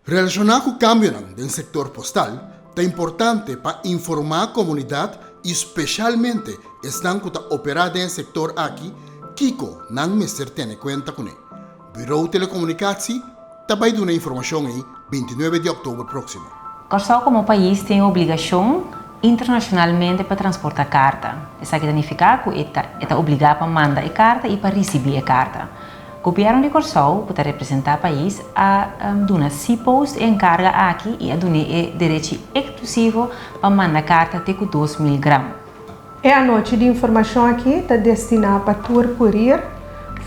Relashoná ku kambionan den sektor postal, ta importante pa informá komunidat i speshalmente esnan ku ta operá den e sektor aki kiko nan mester tene kuenta kuné. Bureau Telecomunicatie ta bai duna informashon ei 29 di òktober próksimo. Kòrsou komo pais tin e obligashon internashonalmente pa transportá karta. Esaki ta nifiká ku e ta e ta obligá pa manda e karta i pa risibí e karta. Gobièrnu di Kòrsou, ku ta representá pais, a duna Cpost e enkarga aki i a dun'é e derechi eksklusivo pa manda karta te ku 2000 gram. E anochi di informashon aki ta destiná pa tur kurir,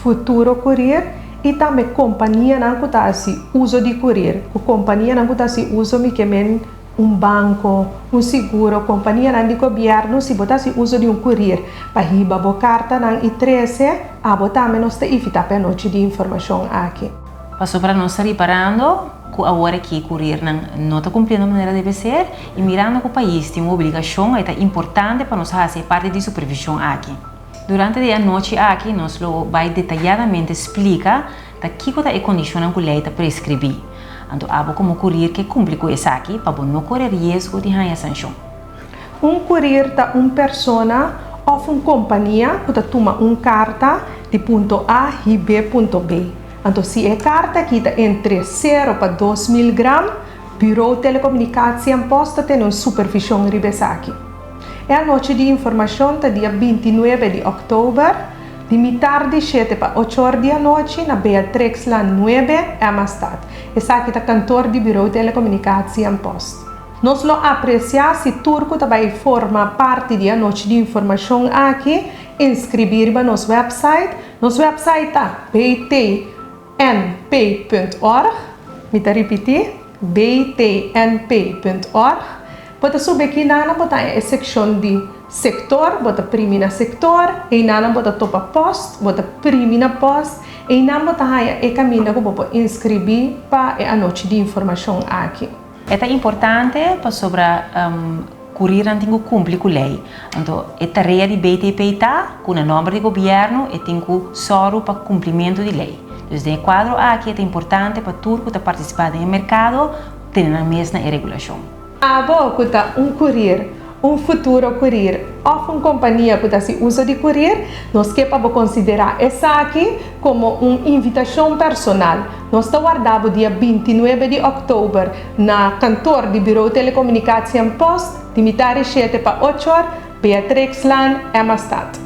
futuro kurir i tambe kompanianan ku ta hasi uso di kurir. Ku kompanianan ku ta hasi uso mi ke men un banko, un siguro, kompanianan di gobièrnu, si bo ta hasi uso di un kurir pa hiba bo kartanan i trese, abo tambe nos ta invitá pa e anochi di informashon aki. Pasobra nos ta riparando ku awor aki kurirnan no ta kumpliendo manera debe ser i mirando ku pais tin un obligashon e ta importante pa nos hasi e parti di supervishon aki. Durante di e anochi aki nos lo bai detayadamente splika ta kiko ta e kondishonnan ku lei ta preskribí. Anto abo komo kurir ke kumpli ku esaki pa bo no kore riesgo di haña sanshon. Un kurir ta un persona òf un kompania ku ta tuma un karta di punto A hib'é punto B. Anto si e karta aki ta entre sero pa 2000 gram, Bureau Telecomunicatie en Post ta tene un supervishon riba esaki. E anochi di informashon ta dia 29 di òktober, di mitar di shete pa ochor di anochi na Beatrixlaan 9, Emmastad. Esaki ta kantor di Bureau Telecomunicatie en Post. Nos lo apresiá si tur ku ta bai forma parti di e anochi di informashon aki inskribí riba nos wèpsait. Nos wèpsait ta btnp.org. Mi ta ripití, btnp.org. Bo ta subi aki nana bo ta haña e sekshon di sektor, bo ta primi na sektor, einan bo ta topa post, bo ta primi na post, einan bo ta haña e kaminda ku bo por inskribí pa e anochi di informashon aki. E ta importante pasobra kurirnan tin ku kumpli ku lei. Anto e tarea di BTP ta ku na nòmber di gobièrnu e tin ku sòru pa kumplimentu di lei. Dus den e kuadro aki e ta importante pa tur ku ta partisipá den e merkado tene nan mes na e regulashon. Abo ku ta un kurir, un futuro kurir òf un kompania ku ta hasi uso di kurir, nos ke pa bo konsiderá esaki komo un invitashon personal. Nos ta warda bo dia 29 di òktober na kantor di Bureau Telecomunicatie en Post di mitar di shete pa ocho or, Beatrixlaan, Emmastad.